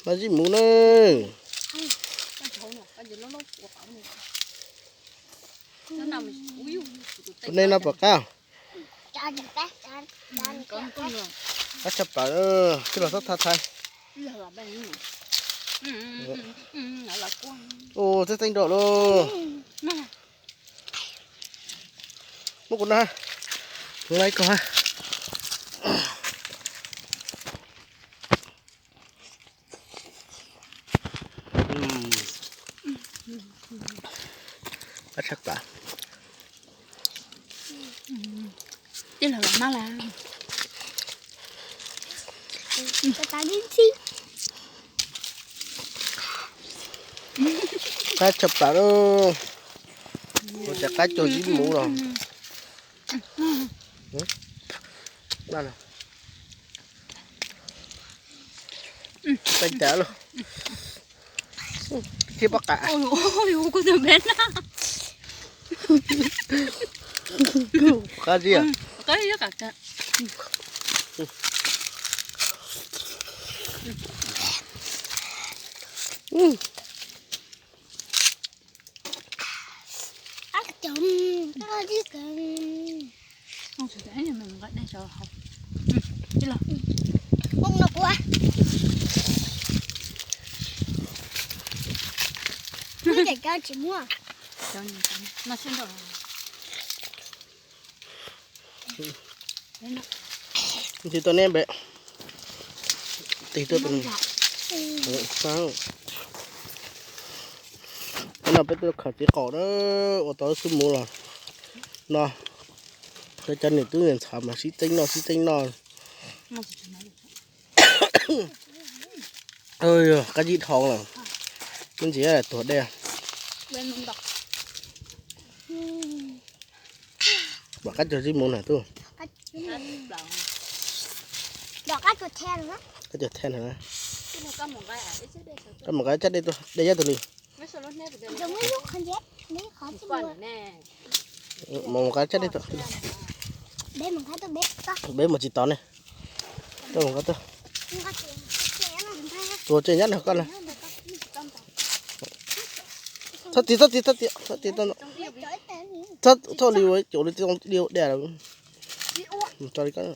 Noj zib muv na. Tus nej no pom qab. Qab tshaj plaws, tij laug txhob tha thaiv. Ua txeeb txeeb nrau lauj. Muab kuv na, kuv nqa ib ko. Qab tshaj plaws. Tij laug los mab las. Qab tshaj plaws lauj. Ua cas qab cuag zib muv los. Peb cas lauj. Thiab pob qa. Qab zib. Tig tuaj neb npe. Tig tuaj tus. No peb tuaj khawm txiv qaum na, ua tau lub xub muv los no. Cov niam tub niam ntxhais mas sib txeeb noj sib txeeb noj. Qab zib dhau lawm, me ntsis tuag dej. Pom qab cuag zib muv na tub. Qab cuag the na. Koj mus nqa ib cab dej tuaj, dej nyob tus li. Mus nqa ib cab dej tuaj. Peb mus tsis tau ne. Koj mus nqa tuaj. Tus tseg nyab nrog koj na. Txhob tig, txhob tig, txhob tig, txhob tig. Txhob, txhob li ua caum li li ua dej lawm. Mus tso li koj.